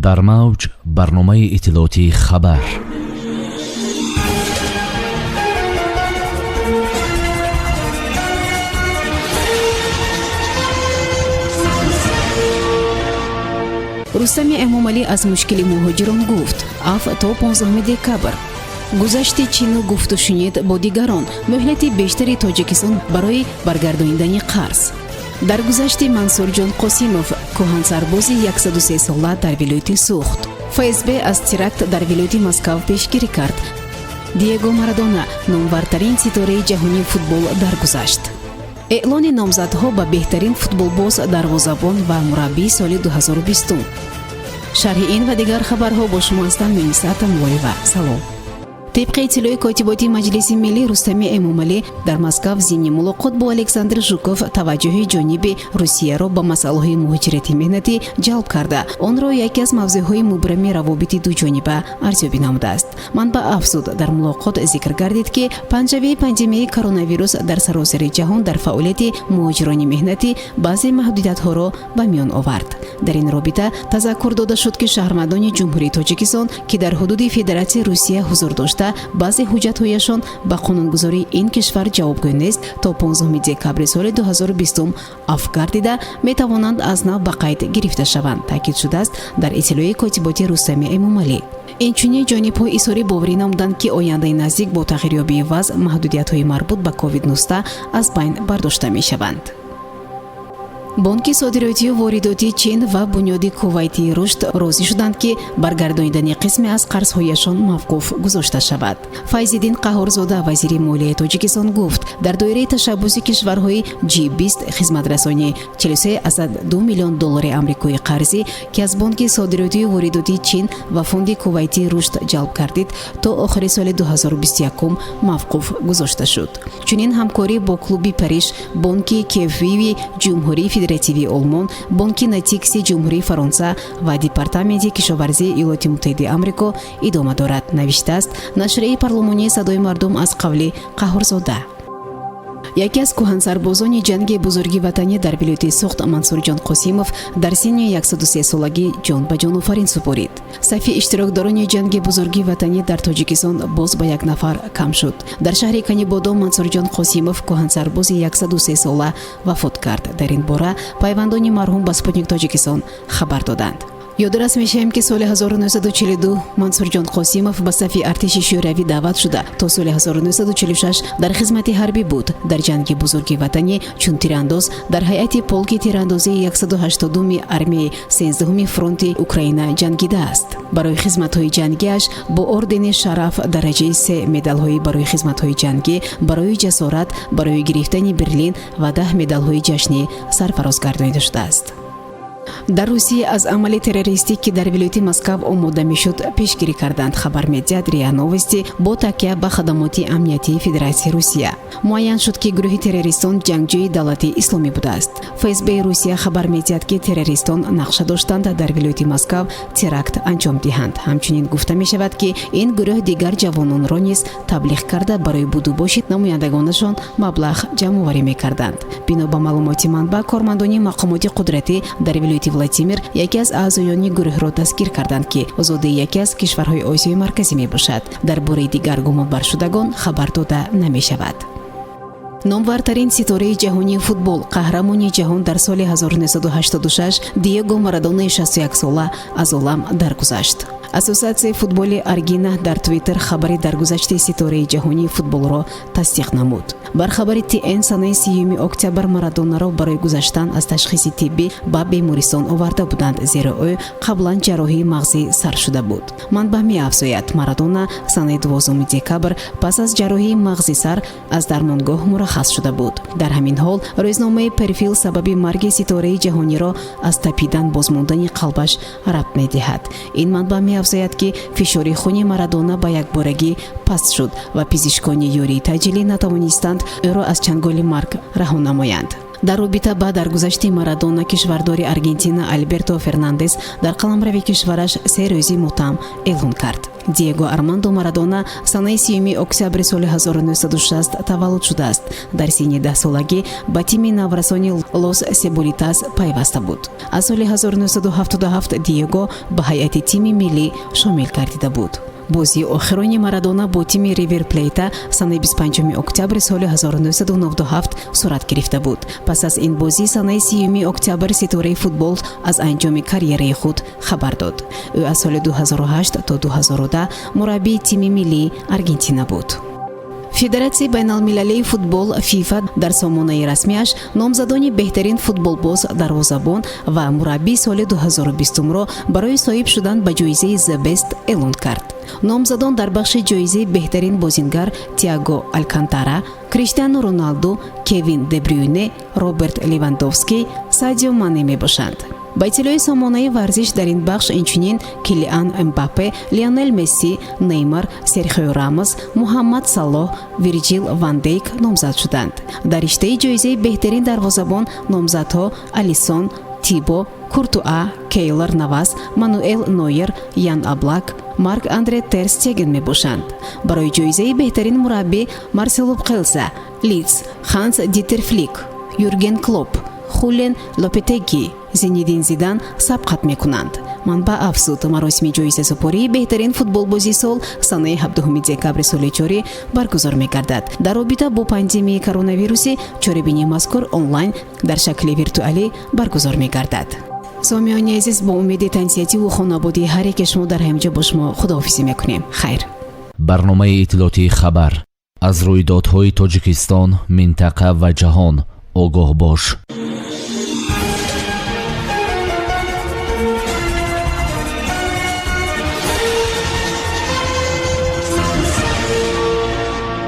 Дар мавҷ барномаи иттилоотии «Хабар». Рустами Эмомалӣ аз мушкили муҳоҷирон гуфт: афв то 15 декабр. Гузашти чину гуфтушунид бо дигарон, муҳлати бештари Тоҷикистон барои баргардонидани қарз. Даргузашти Мансурҷон Қосимов, кӯҳансарбози 103-сола дар вилояти Суғд. ФСБ аз теракт дар вилояти Москав пешгирӣ кард. Диего Марадона, номвартарин ситораи ҷаҳонии футбол, даргузашт. Эълони номзадҳо ба беҳтарин футболбоз, дарвозабон ва мураббии соли 2020. Шарҳи ин ва дигар хабарҳо бо шумо ҳастам Муниса Тамлоева. Салом. Тибқи иттилои Котиботи Маҷлиси миллӣ, Рустами Эмомалӣ дар Москав зимни мулоқот бо Александр Жуков таваҷҷӯҳи ҷониби Русияро ба масъалаҳои муҳоҷирати меҳнатӣ ҷалб карда, онро яке аз мавзӯъҳои мубрами равобити дуҷониба арзёбӣ намудааст. Манбаъ афзуд, дар мулоқот зикр гардид, ки паҳншавии пандемияи коронавирус дар саросари ҷаҳон дар фаъолияти муҳоҷирони меҳнатӣ баъзе маҳдудиятҳоро ба миён овард. Дар ин робита тазаккур дода шуд, ки шаҳрвандони Ҷумҳурии Тоҷикистон, ки дар ҳудуди Федератсияи Русия ҳузур дошта, баъзе ҳуҷҷатҳояшон ба қонунгузории ин кишвар ҷавобгӯ нест, то 15 декабри соли 2020 афв гардида метавонанд аз нав ба қайд гирифта шаванд, таъкид шудааст дар иттилои котиботи Рустами Эмомалӣ. Инчунин ҷонибҳо изҳори боварӣ намуданд, ки ояндаи наздик бо тағйирёбии вазъ маҳдудиятҳои марбут ба COVID-19 аз байн бардошта мешаванд. Бонки содиротию воридотии Чин ва Бунёди Кувайтии рушд розӣ шуданд, ки баргардонидани қисме аз қарзҳояшон мавқуф гузошта шавад. Файзиддин Қаҳорзода, вазири молияи Тоҷикистон, гуфт, дар доираи ташаббуси кишварҳои G20 хизматрасонии 43,2 миллион доллари амрикои қарзӣ, ки аз Бонки содиротию воридотии Чин ва Фонди Кувайтии рушд ҷалб гардид, то охири соли 2021 мавқуф гузошта шуд. Чунин ҳамкорӣ бо Клуби Париж, Бонки КФВи Ҷумҳурии Федеративии Олмон, Бонки Натикси Ҷумҳурии Фаронса ва Департаменти кишоварзии Иёлоти Муттаҳидаи Амрико идома дорад, навиштааст нашрияи парлумонии «Садои мардум» аз қавли Қаҳорзода. Яке аз кӯҳансарбозони ҷанги Бузурги Ватанӣ дар вилояти Суғд Мансурҷон Қосимов дар синни 103-солагӣ ҷон ба ҷонофарин супорид. Сафи иштирокдорони ҷанги Бузурги Ватанӣ дар Тоҷикистон боз ба як нафар кам шуд. Дар шаҳри Канибодом Мансурҷон Қосимов, кӯҳансарбози 103-сола, вафот кард. Дар ин бора пайвандони марҳум ба «Спутник Тоҷикистон» хабар доданд. Ёдрас мешавем, ки соли 1942 Мансурҷон Қосимов ба сафи артиши Шӯравӣ даъват шуда, то соли 1946 дар хизмати ҳарбӣ буд. Дар ҷанги Бузурги Ватанӣ чун тирандоз дар ҳайати полки тирандозии 182-ми армияи 13-уми фронти Украина ҷангидааст. Барои хизматҳои ҷангиаш бо ордени Шараф дараҷаи се, медалҳои «Барои хизматҳои ҷангӣ», «Барои ҷасорат», «Барои гирифтани Берлин» ва 10 медалҳои ҷашнӣ сарфароз гардонида шудааст. Дар Русия аз амали террористӣ, ки дар вилояти Москав омода мешуд, пешгирӣ карданд, хабар медиҳад РИА Новости бо такя ба хадамоти амниятии Федератсияи Русия. Муайян шуд, ки гурӯҳи террористон ҷангҷӯи Давлати Исломӣ будааст. ФСБи Русия хабар медиҳад, ки террористон нақша доштанд дар вилояти Москав теракт анҷом диҳанд. Ҳамчунин гуфта мешавад, ки ин гурӯҳ дигар ҷавононро низ таблиғ карда, барои будубоши намояндагонашон маблағ ҷамъоварӣ мекарданд. Бино ба маълумоти манбаъ, кормандони мақомоти қудратӣ дар вилояти Владимир яке аз аъзоёни гурӯҳро дастгир карданд, ки озодаи яке аз кишварҳои Осиёи Марказӣ мебошад. Дар бораи дигар гумонбаршудагон хабар дода намешавад. Номвартарин ситораи ҷаҳонии футбол, қаҳрамони ҷаҳон дар соли 1986 Диего Марадонаи 61-сола аз олам даргузашт. Ассотсиатсияи футболи Аргентина дар Твиттер хабари даргузашти ситораи ҷаҳонии футболро тасдиқ намуд. Бар хабари ТН, санаи 30 октябр Марадонаро барои гузаштан аз ташхиси тиббӣ ба бемористон оварда буданд, зеро ӯ қаблан ҷарроҳии мағзӣ сар шуда буд. Манбаъ меафзояд, Марадона санаи 12 декабр пас аз ҷарроҳии мағзи сар аз дармонгоҳ мураххас шуда буд. Дар ҳамин ҳол рӯзномаи Перфил сабаби марги ситораи ҷаҳониро аз тапидан бозмондани қалбаш рабт медиҳад. Ин манбаъ меафзояд, ки фишори хуни Марадона ба якборагӣ паст шуд ва пизишкони ёрии таъҷилӣ натавонистанд ӯро аз чанголи марг раҳо намоянд. Дар робита ба даргузашти Марадона кишвардори Аргентина Альберто Фернандес дар қаламрави кишвараш 3 рӯзи мотам эълон кард. Диего Армандо Марадона санаи 30 октябри соли 1960 таваллуд шудааст. Дар синни 10-солагӣ ба тими наврасони «Лос Себолитас» пайваста буд. Аз соли 1977 Диего ба ҳайати тими миллӣ шомил гардида буд. Бозии охирони Марадона бо тими «Ривер Плейта» санаи 25 октябри соли 1997 сурат гирифта буд. Пас аз ин бозӣ санаи 30 октябр ситораи футбол аз анҷоми карьераи худ хабар дод. Ӯ аз соли 2008 то 2010 мураббии тими миллии Аргентина буд. Федератсияи байналмилалии футбол, ФИФА, дар сомонаи расмиаш номзадони беҳтарин футболбоз, дарвозабон ва мураббии соли 2020-ро барои соҳиб шудан ба ҷоизаи The Best эълон кард. Номзадон дар бахши ҷоизаи беҳтарин бозингар Тиаго Алкантара, Криштиану Роналду, Кевин Дебрюйне, Роберт Левандовский, Садио Мане мебошанд. Ба иттилои сомонаи варзиш, дар ин бахш инчунин Килиан Мбаппе, Лионел Месси, Неймар, Серхио Рамос, Муҳаммад Салоҳ, Вирҷил ван Дейк номзад шуданд. Дар риштаи ҷоизаи беҳтарин дарвозабон номзадҳо Алисон, Тибо Куртуа, Кейлор Навас, Мануэл Нойер, Ян Облак, Марк Андре Тер Стеген мебошанд. Барои ҷоизаи беҳтарин мураббӣ Марсело Бьелса, Лидс, Ханс Дитер Флик, Юрген Клоп, Хулен Лопетеги, Зинедин Зидан сабқат мекунанд. Манбаъ афзуд, маросими ҷоизасупории беҳтарин футболбози сол санаи 17 декабри соли ҷорӣ баргузор мегардад. Дар робита бо пандемияи коронавирусӣ чорабинии мазкур онлайн дар шакли виртуалӣ баргузор мегардад. Сомиёни азиз, бо умеди тансиҳативу хонободии ҳар яке шумо дар ҳамин ҷо бо шумо худоҳофизӣ мекунем. Хайр. Барномаи иттилоотии «Хабар». Аз рӯйдодҳои Тоҷикистон, минтақа ва ҷаҳон огоҳ бош.